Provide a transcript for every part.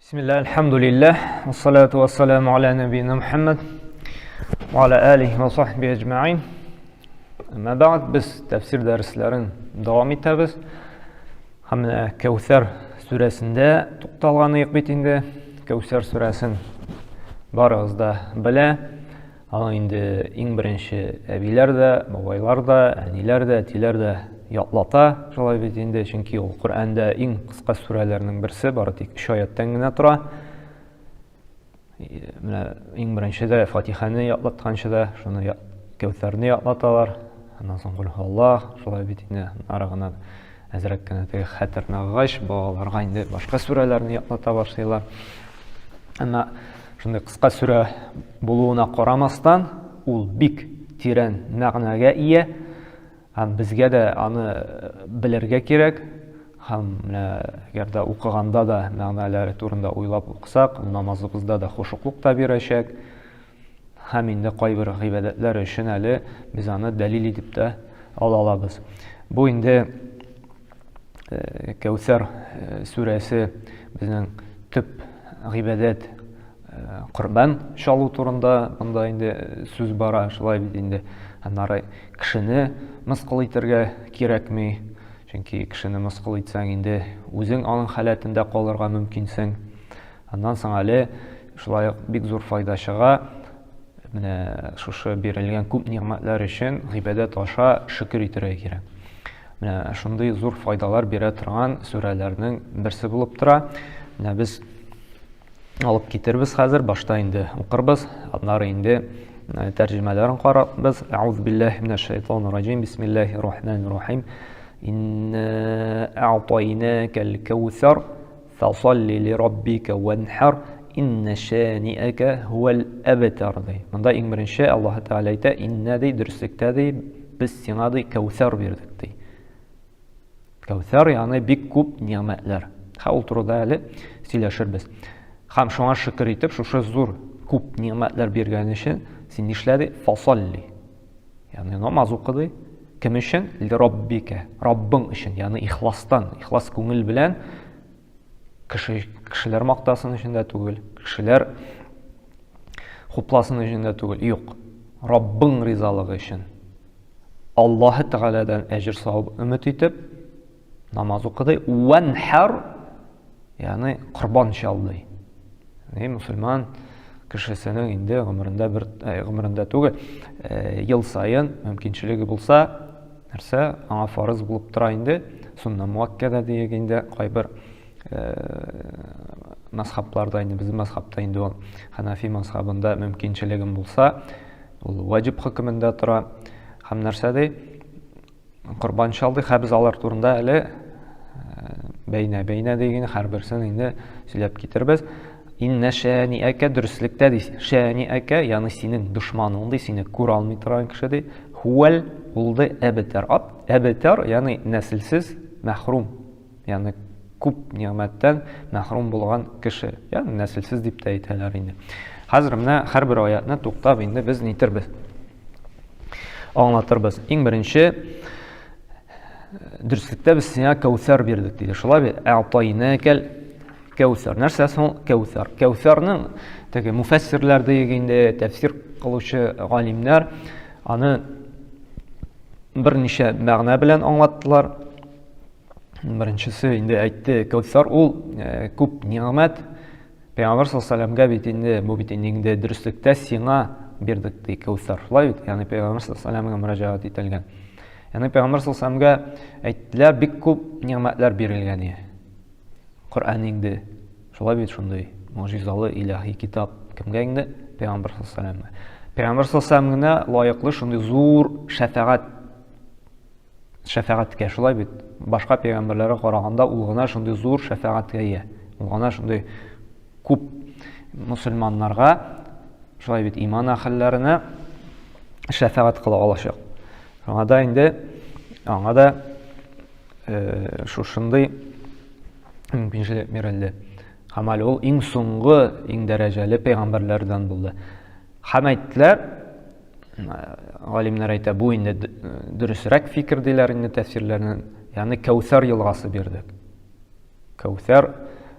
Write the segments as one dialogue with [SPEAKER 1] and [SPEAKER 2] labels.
[SPEAKER 1] Бисмилла, альхамдулиллах, вассалату вассаламу аля набийна Мухаммад, ва аля алихи ва сахби әҗмәин. Әмма бәгъд, без тәфсир дәресләрен дәвам итәбез. Һәм менә Кәүсәр сүрәсендә тукталган идек бит инде. Кәүсәр сүрәсен барыгыз да белә. Аны инде иң беренче әбиләр дә, бабайлар да, әниләр дә, әтиләр дә ятлата, шулай бит инде, чөнки ул Коръәндә иң кыска сүрәләрнең берсе, бары тик өч аяттан генә тора. Менә иң беренче дә Фатиханы ятлатканчы да шуны Кәүсәрне ятлаталар. Аннан соң Кул Аллаһ, шулай бит инде, ары гына әзрәк кенә теге хәтер ныгыгач, балаларга инде башка сүрәләрне ятлата башлыйлар. Әмма шундый кыска сүрә булуына карамастан, ул бик тирән мәгънәгә ия. Һәм безгә дә аны белергә кирәк. Һәм менә әгәр дә укыганда да мәгънәләре турында уйлап укысак, намазыбызда да хошуклык та бирәчәк. Һәм инде кайбер гыйбадәтләр өчен әле без аны дәлил итеп тә ала алабыз. Бу инде э, Кәүсәр э, сүрәсе безнең төп гыйбадәт э, корбан чалу турында монда инде сүз бара, шулай бит инде. Аннары кешене мыскыл итәргә кирәкми, чөнки кешене мыскыл итсәң инде үзең аның халәтендә калырга мөмкинсең. Аннан соң әле шулай ук бик зур файда чыга. Менә шушы бирелгән күп нигъмәтләр өчен гыйбадәт аша шөкер итәргә кирәк. Менә шундый зур файдалар бирә торган сүрәләрнең берсе булып тора. Менә без алып китербез хәзер, башта инде укырбыз, аннары инде э, тәрҗемәләрен карарбыз. Әгъузу биллаһи минәш шайтанир раҗим. Бисмиллаһир рахманир рахим. Инна a'тайнакал кәүсәр Фасалли ли раббика ванхар инна шаниака хуәл әбтар ди. Монда иң беренче Аллаһ Тәгалә әйтә, инна ди, дөреслектә ди, без сиңа ди кәүсәр бирдек ди. Кәүсәр, ягъни бик күп нигъмәтләр. Һә ул турыда әле сөйләшербез. Һәм шуңа шөкер итеп, шушы зур күп нигъмәтләр биргән өчен син нишлә ди? Фасалли. Ягъни намаз укы ди. Кем өчен? Ли Раббика. Раббың өчен, ягъни ихластан, ихлас күңел белән кеше кешеләр мактасын өчен дә түгел, кешеләр хупласын өчен дә түгел. Юк. Раббың ризалыгы өчен. Аллаһы Тәгаләдән әҗер савап өмет итеп намаз укы ди. Ванхар, ягъни корбан чал ди. Ни мусульман кешесенең инде гомерендә бер э, гомерендә түгел, э, ел саен мөмкинчелеге булса, нәрсә аңа фарыз булып тора инде, сунна муаккада диек инде кайбер э, мазхабларда инде безнең мазхабта инде ул ханафи мазхабында мөмкинчелегем булса, ул ваҗиб хөкемендә тора. Һәм нәрсә ди? Корбан чалды. Хә без алар турында әле бәйнә бәйнә дигән һәрберсен инде сөйләп китербез. Иннә шәниәкә дөреслектә ди. Шәниәкә, ягъни синең дошманың ди, сине күрә алмый торган кеше ди. Хуәл ул ди әбтәр. Ап, әбтәр, ягъни нәселсез, мәхрум. Ягъни күп нигъмәттән мәхрум булган кеше. Ягъни нәселсез дип тә әйтәләр инде. Хәзер менә һәрбер аятны туктап инде без нитербез? Аңлатырбыз. Иң беренче дөреслектә без сиңа кәүсәр бирдек диде. Шулай бит? Әгътайнакәл кәүсәр. Нәрсә соң кәүсәр? Кәүсәрнең теге муфәссирләр диек инде, тәфсир кылучы галимнәр аны берничә мәгънә белән аңлаттылар. Беренчесе инде әйтте, кәүсәр ул э, күп нигъмәт. Пәйгамбәр саллаллаху бит инде бу бит инде дөреслектә сиңа бирдек ди кәүсәр. Шулай бит? Ягъни пәйгамбәр саллаллаху мөрәҗәгать ителгән. Ягъни пәйгамбәр саллаллаху әйттеләр, бик күп нигъмәтләр бирелгән иде. Коръән инде шулай бит шундый могҗизалы илаһи китап кемгә инде? Пәйгамбәр саллаллаху Пәйгамбәр саллаллаху генә лаеклы шундый зур шәфәгать шәфәгатькә, шулай бит? Башка пәйгамбәрләргә караганда ул гына шундый зур шәфәгатькә ия. Ул гына шундый күп мусульманнарга, шулай бит, иман әһелләренә шәфәгать кыла алачак. Шуңа да инде аңа да э, шушындый мөмкинчелек бирелде. Һәм әле ул иң соңгы, иң дәрәҗәле пәйгамбәрләрдән булды. Һәм әйттеләр, галимнәр әйтә, бу инде дөресрәк фикер диләр инде тәфсирләрнең. Ягъни Кәүсәр елгасы бирдек. Кәүсәр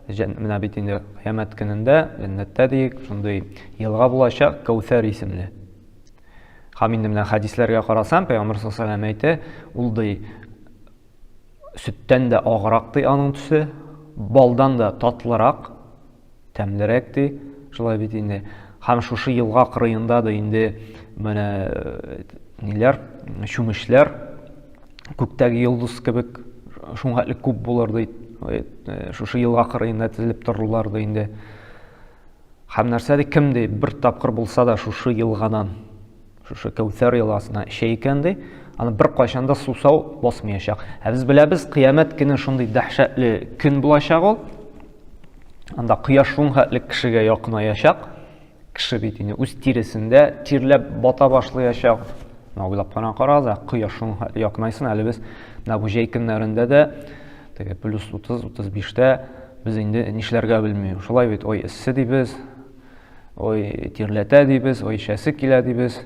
[SPEAKER 1] Менә бит инде кыямәт көнендә, җәннәттә диек, шундый елга булачак, Кәүсәр исемле. Һәм инде менә хәдисләргә карасам, Пәйгамбер саллаллаху алейһи әйтә, ул ди сөттән дә аграк ди аның төсе, балдан да татлырак, тәмлерәк ди. Шулай бит инде. Һәм шушы елга кырыенда да инде менә э, ниләр, чүмечләр күктәге йолдыз кебек шуңа хәтле күп булыр ди. Э, шушы елга кырыенда тезелеп торырлар ди инде. Һәм нәрсә ди, кем ди, бер тапкыр булса да шушы елгадан, шушы Кәүсәр елгасына эчә икән ди, аны бер кайчан да сусау басмаячак. Ә без беләбез, кыямәт көне шундый дәһшәтле көн булачак ул. Анда кояш шунхәтле кешегә якынаячак. Кеше бит инде үз тиресендә тирләп бата башлаячак. Менә уйлап кына карагыз, ә кояш шунхәтле якынайсын, әле без менә бу җәй көннәрендә дә теге плюс 30-35-тә без инде нишләргә белми. Шулай бит, ой, эссе дибез, ой, тирләтә дибез, ой, эчәсе килә дибез.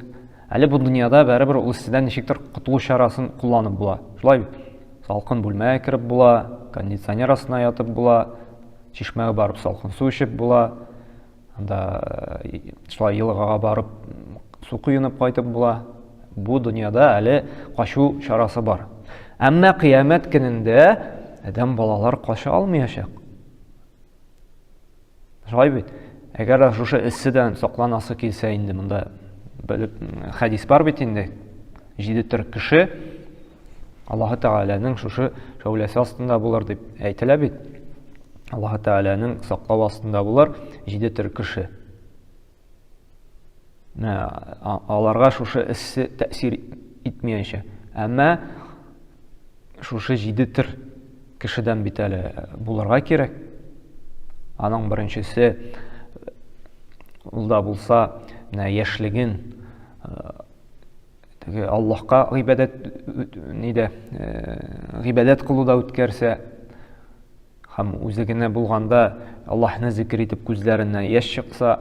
[SPEAKER 1] Әле бу дөньяда бәрібір ул эсседән ничектер котылу чарасын кулланып була. Шулай бит. Салкын бүлмәгә кереп була, кондиционер астына ятып була, чишмәгә барып салкын су эчеп була. Анда э, шулай елгага барып су коенып кайтып була. Бу дөньяда әле качу чарасы бар. Әмма кыямәт көнендә адәм балалар кача алмаячак. Шулай бит. Әгәр дә шушы эсседән сакланасы килсә инде монда белеп хәдис бар бит инде. Җиде төр кеше Аллаһы Тәгаләнең шушы шәүләсе астында булыр дип әйтелә бит. Аллаһы Тәгаләнең саклау астында булыр җиде төр кеше. Аларга шушы эссе тәэсир итмәячәк. Әмма шушы җиде төр кешедән бит әле булырга кирәк. Аның беренчесе ул да булса менә яшьлеген теге Аллаһка гыйбадәт нидә гыйбадәт кылуда үткәрсә һәм үзе генә булганда Аллаһны зикер итеп күзләреннән яшь чыкса,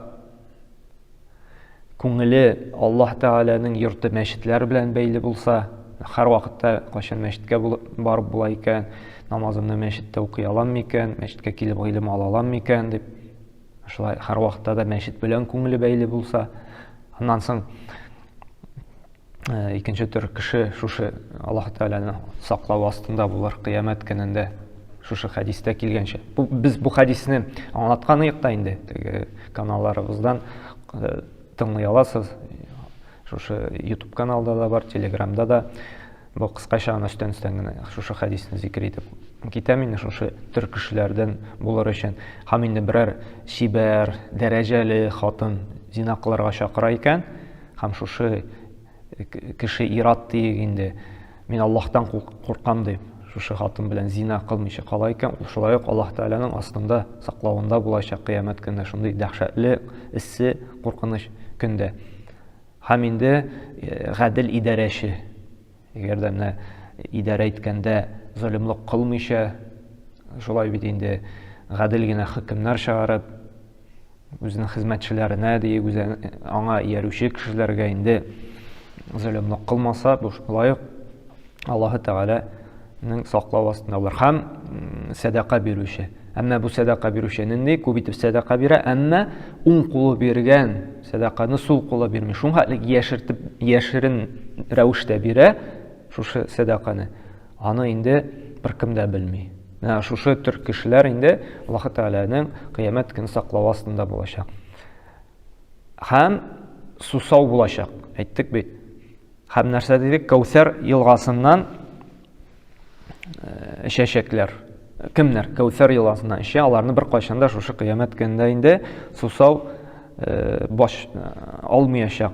[SPEAKER 1] күңеле Аллаһ Тәгаләнең йорты мәчетләр белән бәйле булса, һәрвакытта кайчан мәчеткә барып була икән, намазымны мәчеттә укый алам микән, мәчеткә килеп гыйлем ала алам микән дип, шулай һәрвакытта да мәчет белән күңеле бәйле булса, аннан соң Э, икенче төр кеше шушы Аллаһ Тәгаләнең саклавы астында булыр кыямәт көнендә шушы хәдистә килгәнчә. Бу, без бу хәдисне аңлаткан идек та инде теге каналларыбыздан э, тыңлый аласыз. Шушы YouTube каналда да бар, Телеграмда да. Бу кыскача гына өстән өстән генә шушы хәдисне зикер итеп китәм инде шушы төр кешеләрдән булыр өчен. Һәм инде берәр чибәр, дәрәҗәле хатын зина кылырга чакыра икән, һәм шушы кеше ират диек инде, мин Аллаһтан куркам дип, шушы хатын белән зина кылмыйча кала икән, ул шулай ук Аллаһ Тәгаләнең астында, саклавында булачак кыямәт көнендә, шундый дәһшәтле, эссе, куркыныч көндә. Һәм инде э, гадел идарәче. Әгәр дә менә идарә иткәндә золымлык кылмыйча, шулай бит инде гадел генә хөкемнәр чыгарып, үзенең хезмәтчеләренә диек, үзе аңа иярүче кешеләргә инде золымлык кылмаса, бу шулай ук Аллаһы Тәгаләнең саклау астында булыр. Һәм сәдака бирүче. Әмма бу сәдака бирүче нинди? Күп итеп сәдака бирә, әмма уң кулы биргән сәдаканы сул кулы бирми. Шуңа хәтле яшертеп, яшерен рәвештә бирә шушы сәдаканы. Аны инде беркем дә белми. Менә шушы төр кешеләр инде Аллаһы Тәгаләнең кыямәт көне саклавы астында булачак. Һәм сусау булачак. Әйттек бит. Һәм нәрсә дидек? Кәүсәр елгасыннан э, эчәчәкләр. Кемнәр Кәүсәр елгасыннан эчә, аларны бер кайчан да шушы кыямәт көнендә инде сусау э, баш э, алмаячак.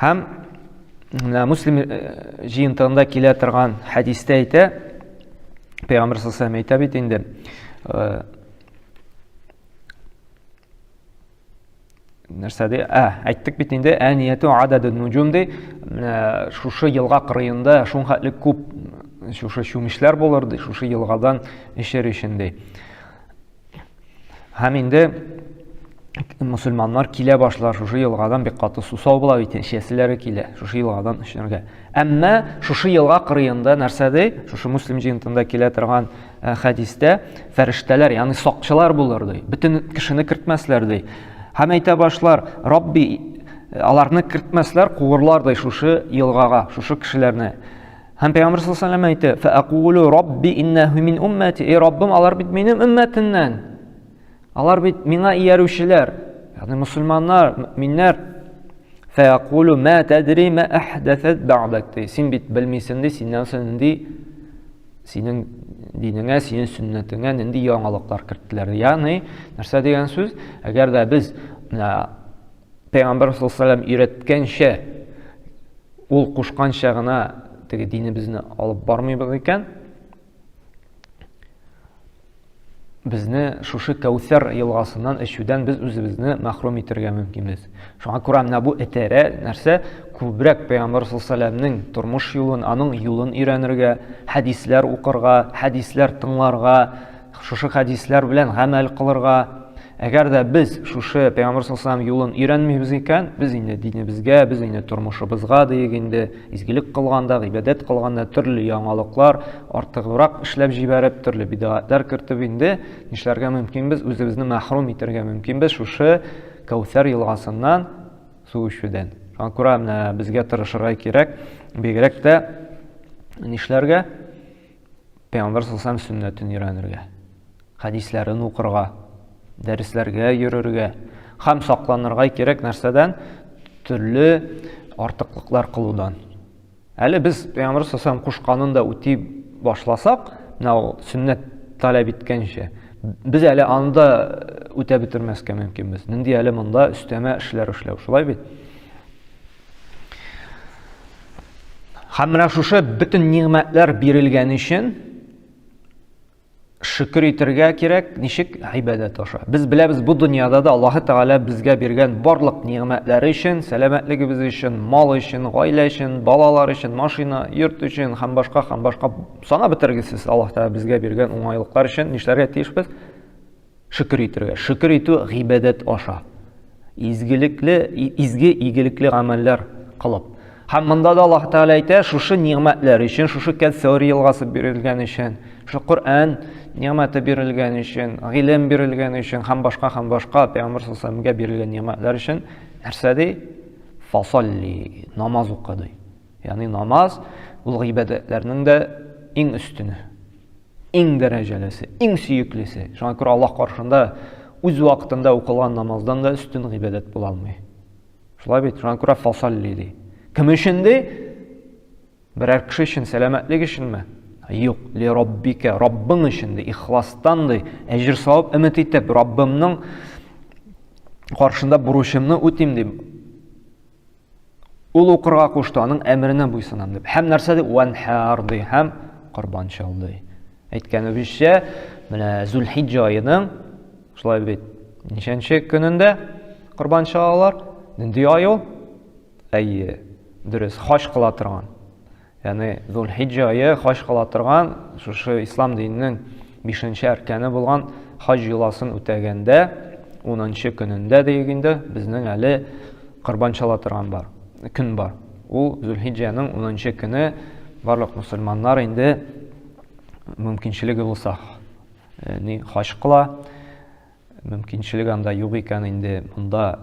[SPEAKER 1] Һәм менә Муслим җыентыгында килә торган хәдистә әйтә, Пәйгамбер саллаллаху әйтә бит инде, нәрсә ди? Ә, әйттек бит инде, ә нияту ададу нуҗум ди. Менә шушы елга кырыенда шунхәтле күп шушы чүмечләр булыр ди, шушы елгадан эчер өчен ди. Һәм инде мусульманнар килә башлар, шушы елгадан бик каты сусау була бит, эчәселәре килә, шушы елгадан эчәргә. Әмма шушы елга кырыенда нәрсә ди? Шушы Муслим җыентында килә торган э, хәдистә фәрештәләр, ягъни сакчылар булыр ди. Бөтен кешене кертмәсләр ди. Һәм әйтә башлар, Рабби, э, аларны кертмәсләр, куырлар ди шушы елгага, шушы кешеләрне. Һәм Пәйгамбер саллаллаху алейһи ва әйтте, "Фәакулу Рабби иннәһу мин уммати". Эй Раббым, алар бит минем өммәтемнән. Алар бит миңа иярүчеләр, ягъни мусульманнар, мөэминнәр. Фәякулу ма тәдри ма әхдәсәт бәгъдәк ди. Син бит белмисең ди, синнән соң нинди синең динеңә, синең сөннәтеңә нинди яңалыклар керттеләр. Ягъни, нәрсә дигән сүз? Әгәр дә без менә Пәйгамбәр саллаллаху алейһи өйрәткәнчә, ул кушканча гына теге динебезне алып бармыйбыз икән, безне шушы Кәүсәр елгасыннан эчүдән без үзебезне мәхрүм итәргә мөмкинбез. Шуңа күрә менә бу этәрә нәрсә күбрәк Пәйгамбәр саллаллаху тормыш юлын, аның юлын өйрәнергә, хәдисләр укырга, хәдисләр тыңларга, шушы хәдисләр белән гамәл кылырга. Әгәр дә без шушы Пәйгамбәр саллаллаху юлын өйрәнмибез икән, без инде динебезгә, без инде тормышыбызга диек инде изгелек кылганда, гыйбадәт кылганда төрле яңалыклар артыграк эшләп җибәреп, төрле бидгатлар кертеп инде нишләргә мөмкинбез, үзебезне мәхрүм итәргә мөмкинбез шушы Кәүсәр елгасыннан су эчүдән. Шуңа күрә менә безгә тырышырга кирәк, бигрәк тә нишләргә? Пәйгамбәр саллаллаху сөннәтен өйрәнергә, хәдисләрен укырга, дәресләргә йөрергә һәм сакланырга кирәк нәрсәдән? Төрле артыклыклар кылудан. Әле без Пәйгамбәр саллаллаху кушканын да үти башласак, менә ул сөннәт таләп иткәнчә, без әле аны да үтә бетермәскә мөмкинбез. Нинди әле монда өстәмә эшләр эшләү, шулай бит? Һәм менә шушы бөтен нигъмәтләр бирелгән өчен шөкер итәргә кирәк, ничек гыйбадәт аша. Без беләбез, бу дөньяда да Аллаһы Тәгалә безгә биргән барлык нигъмәтләре өчен, сәламәтлегебез өчен, мал өчен, гаилә өчен, балалар өчен, машина, йорт өчен һәм башка һәм башка санап бетергесез Аллаһ Тәгалә безгә биргән уңайлыклар өчен нишләргә тиешбез? Шөкер итергә. Шөкер итү гыйбадәт аша. Изгелекле, изге игелекле гамәлләр кылып. Һәм монда да Аллаһ Тәгалә әйтә, шушы нигъмәтләр өчен, шушы Кәүсәр елгасы бирелгән өчен, шушы Коръән нигъмәте бирелгән өчен, гыйлем бирелгән өчен һәм башка һәм башка Пәйгамбәр саллаллаху алейһи бирелгән нигъмәтләр өчен нәрсә ди? Фасалли, намаз укы ди. Ягъни намаз ул гыйбадәтләрнең дә иң өстене. Иң дәрәҗәлесе, иң сөеклесе. Шуңа күрә Аллаһ каршында үз вакытында укылган намаздан да өстен гыйбадәт була алмый. Шулай бит, шуңа күрә фасалли ди. Кем өчен ди? Берәр кеше өчен, сәламәтлек өченме? Юк, ли раббика, Раббың өчен ди, ихластан ди, әҗер савап өмет итеп, Раббымның каршында бурычымны үтим дип Ул укырга кушты, аның әмеренә буйсынам дип. Һәм нәрсә ди? Ванхар ди, һәм корбан чал ди. Әйткәнебезчә, менә Зүлхиҗҗә аеның шулай бит, ничәнче көнендә корбан чалалар? Нинди ай ул? Әйе, дөрес, хаҗ кыла торган. Ягъни Зулхиҗҗә ае хаҗ кыла торган, шушы ислам диненең бишенче әркәне булган хаҗ йоласын үтәгәндә, унынчы көнендә диек инде, безнең әле корбан чала торган бар, көн бар. Ул Зулхиҗҗәнең унынчы көне барлык мусульманнар инде мөмкинчелеге булса, э, ни хаҗ кыла. Мөмкинчелек анда юк икән инде, монда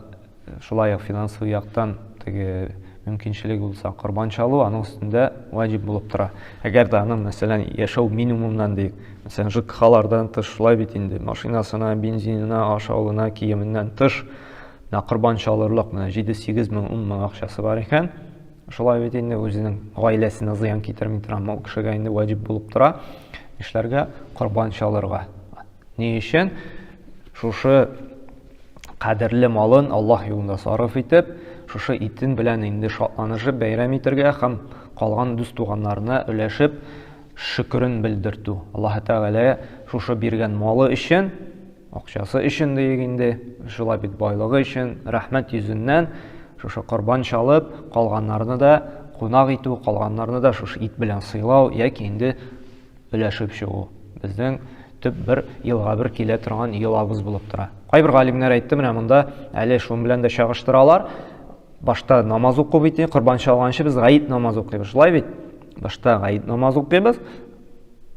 [SPEAKER 1] э, шулай ук финансовый яктан теге мөмкинчелеге булса корбан чалу аның өстендә ваҗиб булып тора. Әгәр дә аның, мәсәлән, яшәү минимумнан диек, мәсәлән, ЖКХлардан тыш шулай бит инде, машинасына, бензинына, ашавына, киеменнән тыш, менә корбан чалырлык менә 7-8 мең, 10 мең акчасы бар икән, шулай бит инде үзенең гаиләсенә зыян китерми тора, ул кешегә инде ваҗиб булып тора нишләргә? Корбан чалырга. Ни өчен? Шушы кадерле малын Аллаһ юлында сарыф итеп, шушы итен белән инде шатланышып бәйрәм итергә һәм калган дус туганнарына өләшеп шөкерен белдертү. Аллаһ Тәгалә шушы биргән малы өчен, акчасы өчен диек инде, шулай бит байлыгы өчен, рәхмәт йөзеннән шушы корбан чалып, калганнарны да кунак итү, калганнарны да шушы ит белән сыйлау яки инде өләшеп чыгу. Безнең төп бер елга бер килә торган йолабыз булып тора. Кайбер галимнәр әйтте, менә монда әле шуның белән дә чагыштыралар. Башта намаз уку бит, корбан чалганчы без гаит намаз укыйбыз. Шулай бит? Башта гаит намаз укыйбыз.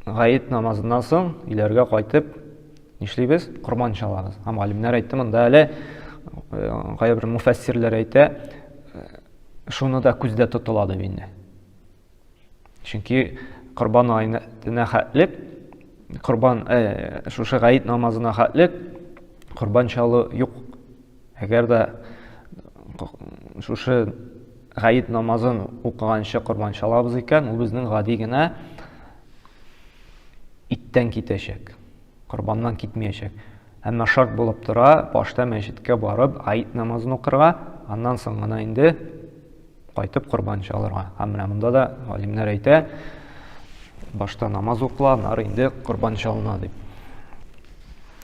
[SPEAKER 1] Гаит намазыннан соң өйләргә кайтып нишлибез? Корбан чалабыз. Һәм галимнәр әйтте, монда әле э, кайбер муфәссирләр әйтә, э, шуны да күздә тотыла дип инде. Чөнки корбан аена хәтлек, корбан э, шушы гаит намазына хәтлек корбан чалу юк. Әгәр дә шушы гаит намазын укыганчы корбан чалабыз икән, ул безнең гади генә иттән китәчәк. Корбаннан китмәячәк. Әмма шарт булып тора, башта мәчеткә барып гаит намазын укырга, аннан соң гына инде кайтып корбан чалырга. Һәм менә монда да галимнәр әйтә, башта намаз укыла, аннары инде корбан чалына дип.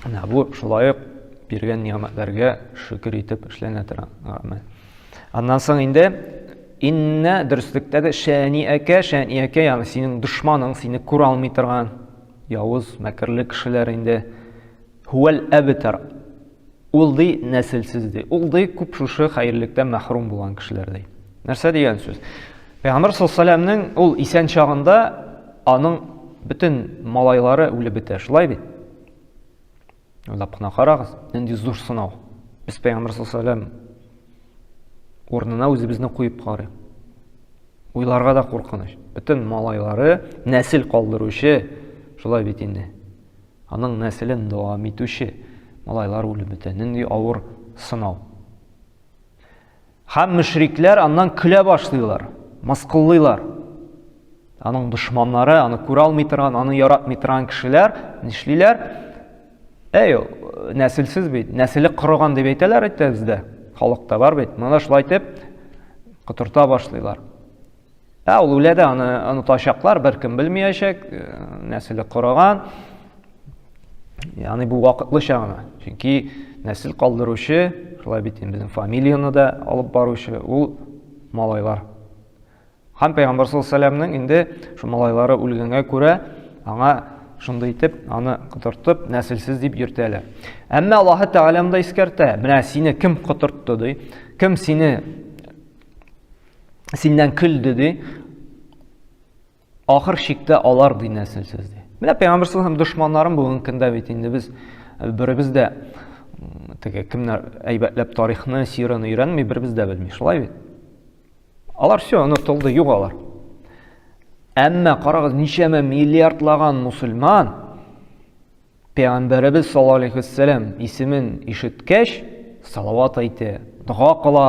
[SPEAKER 1] Менә бу шулай ук биргән нигъмәтләргә шөкер итеп эшләнә торган гамәл. Аннан соң инде иннә дөреслектә дә шәниәкә, шәниәкә, ягъни синең дошманың, сине күрә алмый торган явыз, мәкерле кешеләр инде. Һуәл әбтар. Ул ди нәселсез ди. Ул ди күп шушы хәерлектән мәхрүм булган кешеләр ди. Нәрсә дигән сүз? Пәйгамбәр саллаллаху ул исән чагында аның бөтен малайлары үлеп бетә. Шулай бит? Уйлап кына карагыз, нинди зур сынау. Без пәйгамбәр саллаллаху урынына үзебезне куеп карыйк. Уйларга да куркыныч. Бөтен малайлары нәсел калдыручы, шулай бит инде. Аның нәселен дәвам итүче малайлар үлеп бетә. Нинди авыр сынау. Һәм мөшрикләр аннан көлә башлыйлар, мыскыллыйлар. Аның дошманнары, аны күрә алмый торган, аны яратмый торган кешеләр нишлиләр? Әй, нәселсез бит, нәселе корыган дип әйтәләр әйтә бездә. Халыкта бар бит. Моны шулай итеп котырта башлыйлар. Ә ул үлә дә аны онытачаклар, беркем белмәячәк, э, нәселе корыган. Ягъни бу вакытлыча гына. Чөнки нәсел калдыручы, шулай бит инде безнең фамилияне дә алып баручы ул малайлар. Һәм Пәйгамбәр саллаллаху алейһи инде шул малайлары үлгәнгә күрә аңа шундый итеп аны котыртып нәселсез дип йөртәләр. Әмма Аллаһы Тәгалә монда искәртә, менә сине кем котыртты ди, кем сине синнән көлде ди. Ахыр чиктә алар ди нәселсез ди. Менә Пәйгамбәр саллаллаху алейһи дошманнарын бүгенге көндә бит инде без э, беребез дә теге кемнәр әйбәтләп тарихны, сираны өйрәнми, беребез дә белми. Шулай бит? Алар все онытылды, юк алар. Әмма карагыз, ничәмә миллиардлаган мусульман Пәйгамбәребез саллаллаху алейхи вәссәлам исемен ишеткәч, салават әйтә, дога кыла.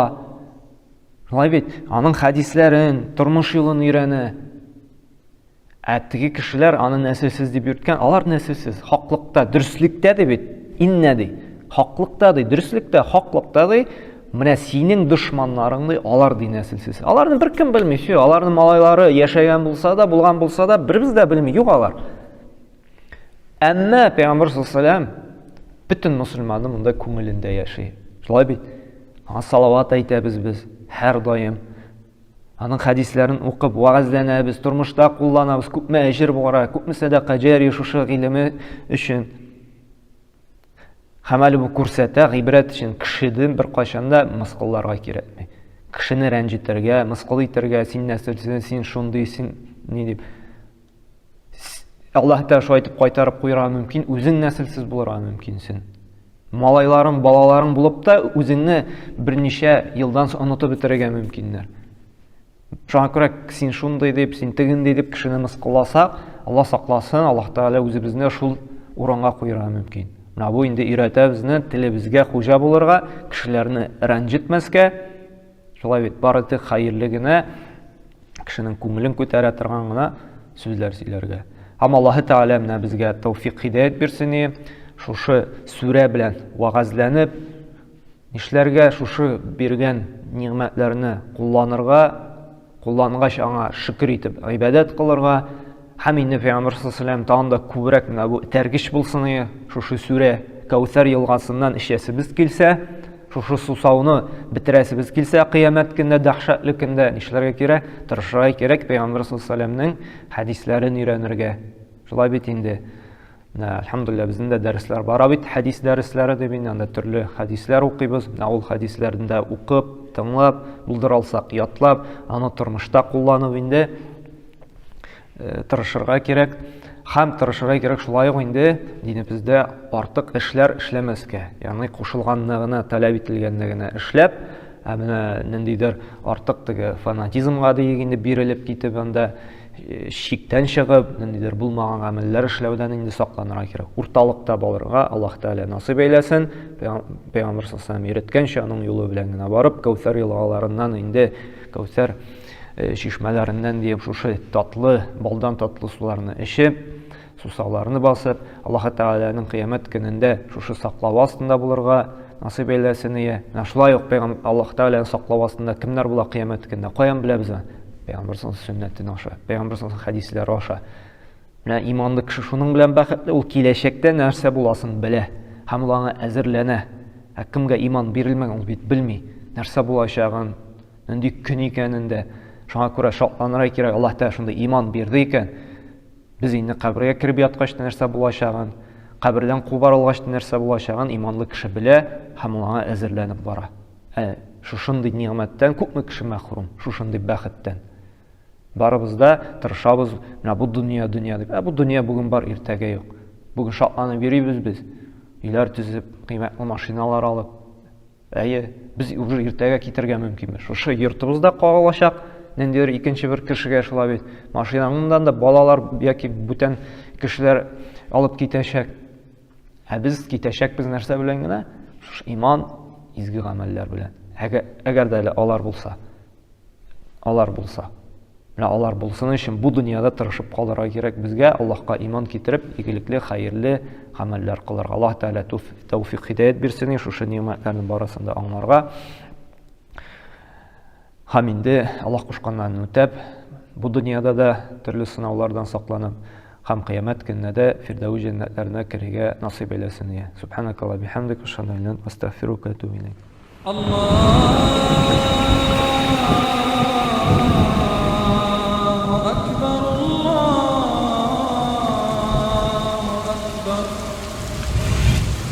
[SPEAKER 1] Шулай бит, аның хәдисләрен, тормыш юлын өйрәнә. Ә теге кешеләр аны нәселсез дип йөрткән, алар нәселсез, хаклыкта, дөреслектә ди бит. Иннә ди. Хаклыкта ди, дөреслектә, хаклыкта ди. Менә синең дошманнарың ди, алар ди нәселсез. Аларны беркем белми, все, аларның малайлары яшәгән булса да, булган булса да, беребез дә белми, юк алар. Әмма Пәйгамбер саллаллаху бөтен мусульманның монда күңелендә яши. Шулай бит? Аңа салават әйтәбез без һәр даим. Аның хәдисләрен укып, вәгазьләнәбез, тормышта кулланабыз. Күпме әҗер бара, күпме сәдака җәрия шушы гыйлеме өчен. Һәм әле бу күрсәтә, гыйбрәт өчен кешедән беркайчан да мыскылларга кирәкми. Кешене рәнҗетергә, мыскыл итәргә, син нәселсез, син шундый, син ни дип. Аллаһ Тәгалә шулай итеп кайтарып куярга мөмкин, үзең нәселсез булырга мөмкинсең. Малайларың, балаларың булып та үзеңне берничә елдан соң онытып бетерергә мөмкиннәр. Шуңа күрә син шундый дип, син тегендей дип кешене мыскылласак, Алла сакласын, Аллаһ Тәгалә үзебезне шул урынга куярга мөмкин. Менә бу инде өйрәтә безне телебезгә хуҗа булырга, кешеләрне рәнҗетмәскә. Шулай бит, бары тик хәерле генә кешенең күңелен күтәрә торган гына сүзләр сөйләргә. Һәм Аллаһы Тәгалә менә безгә тәүфик һидәят бирсен, шушы сүрә белән вәгазьләнеп, нишләргә, шушы биргән нигъмәтләрне кулланырга, куллангач аңа шөкер итеп гыйбадәт кылырга, һәм инде Пәйгамбәр саллаллаху тагын да күбрәк менә бу этәргеч булсын ие, шушы сүрә Кәүсәр елгасыннан эчәсебез килсә, шушы сусауны бетерәсебез килсә, кыямәт көндә, дәһшәтле көндә нишләргә кирәк? Тырышырга кирәк Пәйгамбәр саллаллаху хәдисләрен өйрәнергә. Шулай бит инде. Менә, әлхәмдулилла, безнең дә дәресләр бара бит, хәдис дәресләре дип инде, анда төрле хәдисләр укыйбыз. Менә ул хәдисләрне дә укып, тыңлап, булдыра алсак, ятлап, аны тормышта кулланып инде тырышырга кирәк. Һәм тырышырга кирәк шулай ук инде динебездә артык эшләр эшләмәскә. Ягъни кушылганны гына, таләп ителгәнне генә эшләп, ә менә ниндидер артык теге фанатизмга диек инде бирелеп китеп анда чиктән чыгып, ниндидер булмаган гамәлләр эшләүдән инде сакланырга кирәк. Урталыкта булырга Аллаһ Тәгалә насыйп әйләсен. Пәйгамбер саллаллаху өйрәткәнчә, аның юлы белән генә барып, Кәүсәр елгаларыннан инде Кәүсәр чишмәләреннән диеп шушы татлы, балдан татлы суларны эчеп, сусауларны басып, Аллаһ Тәгаләнең кыямәт көнендә шушы саклавы астында булырга насыйп әйләсен ие. Менә шулай ук пәйгамбер Аллаһ Тәгаләнең саклавы астында кемнәр була кыямәт көнендә? Каян беләбез аны? Пәйгамбер сөннәтен аша, пәйгамбер хәдисләре аша. Менә иманлы кеше шуның белән бәхетле, ул киләчәктә нәрсә буласын белә һәм ул аңа әзерләнә. Ә кемгә иман бирелмәгән, ул бит белми нәрсә булачагын, нинди көн икәнен дә. Шуңа күрә шатланырга кирәк, Аллаһ Тәгалә шундый иман бирде икән. Без инде кабергә кереп яткач та нәрсә булачагын, кабердән кубарылгач та нәрсә булачагын иманлы кеше белә һәм ул аңа әзерләнеп бара. Ә шушындый нигъмәттән күпме кеше мәхрүм, шушындый бәхеттән. Барыбыз да тырышабыз, менә бу дөнья, дөнья дип. Ә бу дөнья бүген бар, иртәгә юк. Бүген шатланып йөрибез без. Өйләр төзеп, кыйммәтле машиналар алып. Әйе, без уже иртәгә китергә мөмкинбез. Шушы йортыбыз да кагылачак, ниндидер икенче бер кешегә шулай бит. Машинаңнан да балалар яки бүтән кешеләр алып китәчәк. Ә без китәчәкбез нәрсә белән генә? Шушы иман, изге гамәлләр белән. Әгәр, әгәр дә әле алар булса. Алар булса. Менә алар булсын өчен бу дөньяда тырышып калырга кирәк безгә, Аллаһка иман китереп, игелекле, хәерле гамәлләр кылырга. Аллаһ Тәгалә тәүфик һидәят бирсен, шушы нигъмәтләрнең барысын да аңларга. Һәм инде Аллаһ кушканнарын үтәп, бу дөньяда да төрле сынаулардан сакланып, һәм кыямәт көнендә дә Фирдәүс җәннәтләренә керергә насыйп әйләсен. Субханакаллаһ бихамдик, ашһаду ан ла илаһа илля астагфирука ва атубу илейк.
[SPEAKER 2] الله أكبر الله أكبر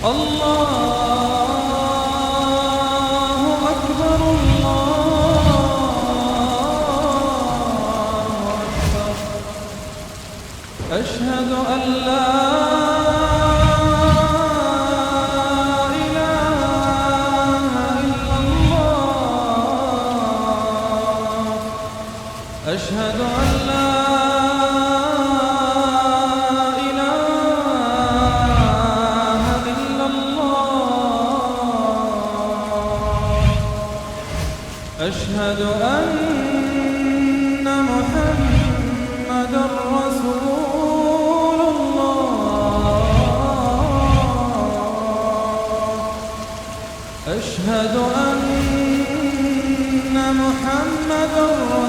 [SPEAKER 2] الله أكبر الله أكبر أشهد أن لا إله إلا الله أشهد أن لا إله إلا الله أشهد أن محمدا رسول الله أشهد أن محمدا رسول